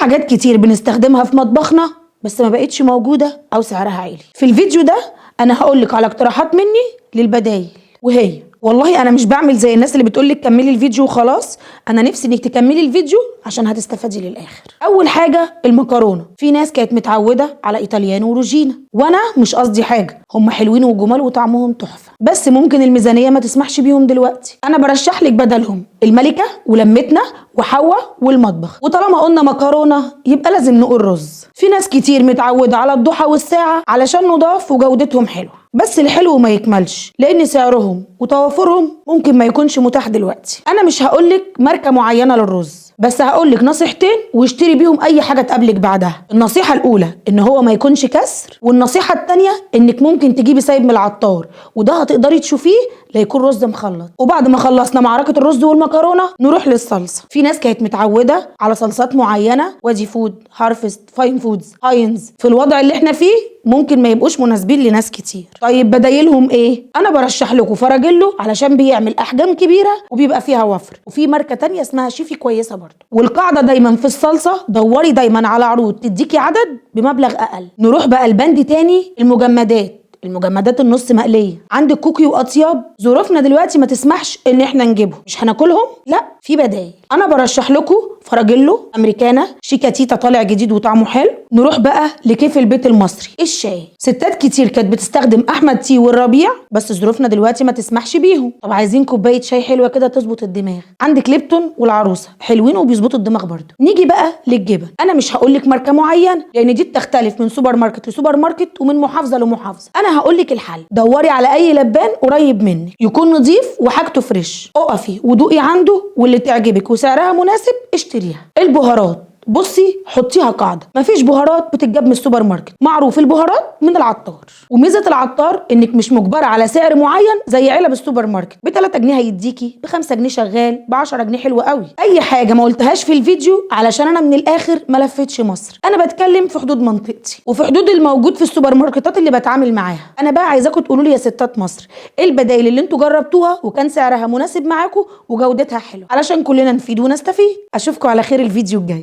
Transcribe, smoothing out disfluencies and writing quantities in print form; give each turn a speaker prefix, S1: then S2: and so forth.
S1: حاجات كتير بنستخدمها في مطبخنا بس ما بقتش موجودة او سعرها عالي. في الفيديو ده انا هقولك على اقتراحات مني للبدايل، وهي والله انا مش بعمل زي الناس اللي بتقولك كملي الفيديو وخلاص، انا نفسي انك تكملي الفيديو عشان هتستفادي للاخر. اول حاجة المكرونه. في ناس كانت متعوده على ايطاليانو وروجينا، وانا مش قصدي حاجة، هم حلوين وجمال وطعمهم تحفة، بس ممكن الميزانية ما تسمحش بيهم دلوقتي. انا برشح لك بدلهم الملكة ولمتنا وحوا والمطبخ. وطالما قلنا مكرونه يبقى لازم نقول رز. في ناس كتير متعوده على الضحى والساعة علشان نضاف وجودتهم حلوة، بس الحلو ما يكملش لان سعرهم وتوافرهم ممكن ما يكونش متاح دلوقتي. انا مش هقولك ماركة معينة للرز، بس هقولك نصيحتين واشتري بيهم اي حاجة تقابلك بعدها. النصيحة الاولى ان هو ما يكونش كسر، والنصيحة الثانية انك ممكن تجيبي سايب من العطار، وده هتقدري تشوفيه لا يكون رز مخلط. وبعد ما خلصنا معركة الرز والمكرونه نروح للصلصه. في ناس كانت متعوده على صلصات معينة، وادي فود، هارفست، فاين فودز، هاينز. في الوضع اللي احنا فيه ممكن ما يبقوش مناسبين لناس كتير. طيب بدايلهم ايه؟ انا برشح لكم فراجيلو علشان بيعمل احجام كبيرة وبيبقى فيها وفر، وفي ماركة تانية اسمها شيفي كويسة برضه. والقاعدة دايما في الصلصه دوري دايما على عروض تديكي عدد بمبلغ اقل. نروح بقى البند تاني، المجمدات. المجمدات النص مقلية عندك كوكي واطياب، ظروفنا دلوقتي ما تسمحش ان احنا نجيبهم، مش هناكلهم، لا في بدايل. انا برشح لكم فراجيلو، امريكانا، شيكاتيتا طالع جديد وطعمه حلو. نروح بقى لكيف البيت المصري، الشاي. ستات كتير كانت بتستخدم احمد تي والربيع، بس ظروفنا دلوقتي ما تسمحش بيهم. طب عايزين كوباية شاي حلوة كده تظبط الدماغ، عندك ليبتون والعروسه حلوين وبيظبطوا الدماغ برضو. نيجي بقى للجبن. انا مش هقول لك ماركة معينة لان دي بتختلف من سوبر ماركت لسوبر ماركت ومن محافظة لمحافظه. انا هقول لك الحل، دوري على اي لبان قريب منك يكون نظيف وحاجته fresh، اقفي ودوقي عنده واللي تعجبك وسعرها مناسب اشتريها. البهارات بصي حطيها قاعدة، مفيش بهارات بتتجاب من السوبر ماركت، معروف البهارات من العطار. وميزه العطار انك مش مجبرة على سعر معين زي علب السوبر ماركت، ب 3 جنيه هيديكي، ب 5 جنيه شغال، ب 10 جنيه حلو قوي. اي حاجة ما قلتهاش في الفيديو علشان انا من الاخر ما لفتش مصر، انا بتكلم في حدود منطقتي وفي حدود الموجود في السوبر ماركتات اللي بتعامل معاها. انا بقى عايزاكم تقولوا لي يا ستات مصر ايه البدايل اللي انتوا جربتوها وكان سعرها مناسب معاكم وجودتها حلوة، علشان كلنا نفيد ونستفيد. اشوفكم على خير الفيديو الجاي.